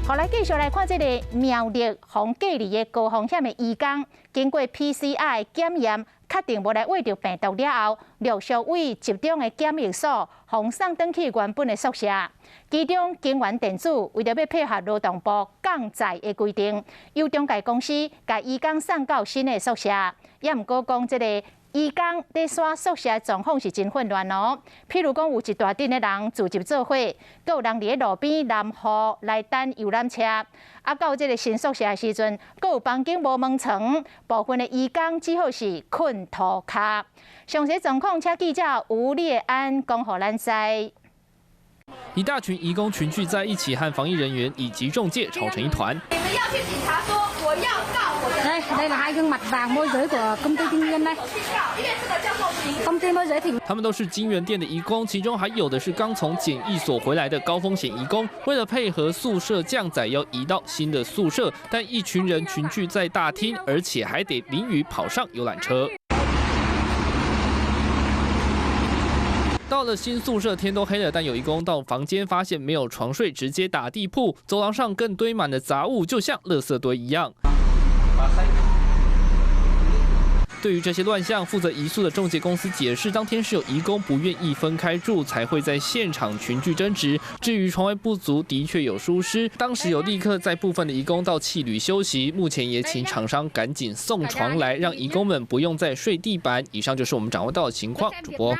好，來繼續來看這个苗栗予隔離的高風險的移工，經過 PCR 檢驗，確定無來秽著病毒了後，陸續為集中的檢疫所，予送轉去原本的宿舍。其中，京元電子為著欲配合勞動部降載的規定，由中介公司共移工送到新的宿舍。也毋過講這个移工佇徙宿舍狀況是真混亂哦。譬如講，有一大陣的人聚集做伙，閣有人佇咧路邊淋雨來等遊覽車。啊，到這个新宿舍的時陣，閣有房間無門床，部分的移工只好是睏塗跤。詳細狀況，請記者吳烈安講予咱知。一大群移工群聚在一起，和防疫人員以及中介吵成一團。你們要去警察說，我要告我的。 Đây, đây là hai gương mặt vàng môi giới của công ty Tinh Nguyên đây. Công ty môi giới thì 他們都是京元電的移工，其中還有的是剛從檢疫所回來的高風險移工。為了配合宿舍降載，要移到新的宿舍，但一群人群聚在大廳，而且還得淋雨跑上遊覽車。到了新宿舍，天都黑了，但有移工到房間發現沒有床睡，直接打地鋪，走廊上更堆滿了雜物，就像垃圾堆一樣。對於這些亂象，負責移宿的仲介公司解釋，當天是有移工不願意分開住，才會在現場群聚爭執。至於床位不足，的確有疏失，當時有立刻載部分的移工到汽旅休息，目前也請廠商趕緊送床來，讓移工們不用再睡地板。以上就是我們掌握到的情況，主播。